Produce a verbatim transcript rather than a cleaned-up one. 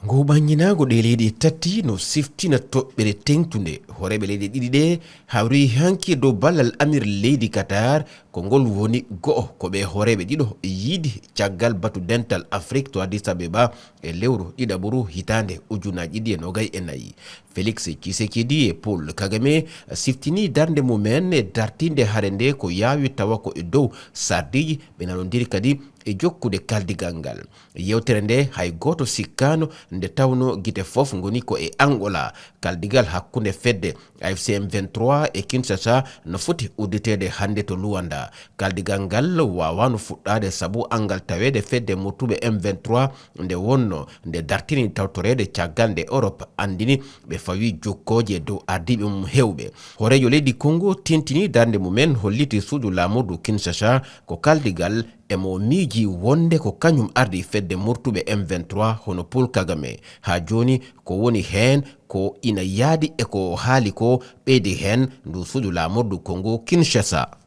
Ko ɓanginaago ɗe leyɗe tati no siftina toɓɓere teŋtunde hooreeɓe leyɗe ɗiɗi ɗe hawri hanki dow ballal amir leydi Qatar, ko ngol woni go'o ko ɓe hooreeɓe ɗiɗo yiidi caggal batu dental Afrik to Addis Abeba e lewru ɗiɗaɓuru hitaande ujunaaji ɗiɗi e noogay e nayi. Felix Tshisekedi e Paul Kagame siftini darnde mumen e dartinde hare nde ko yaawi tawa ko e dow sardiiji, ɓe nanondiri kadi e jokkude kaldigal ngal. Yewtere nde hay gooto sikkaano nde tawno gite fof ngoni ko e Angola. Kaldigal hakkunde fedde A F C M vingt-trois e Kinshasa no foti udditeede hannde to Luanda. Kaldigal ngal waawaano fuɗɗaade sabu anngal taweede fedde murtuɓe M vingt-trois nde wonno nde dartini tawtoreede caggal nde Europe anndini ɓe fawi jokkooje dow ardiiɓe mum heewɓe. Hooreejo leydi Congo tintini darnde mumen holliti suudu laamordu Kinshasa ko kaldigal e mo miiji wonde ko kañum ardi fedde murtuɓe M vingt-trois hono Paul Kagame. Haa jooni ko woni heen ko ina yaadi e ko haali ko ɓeydi heen ndu suudu laamordu Congo Kinshasa.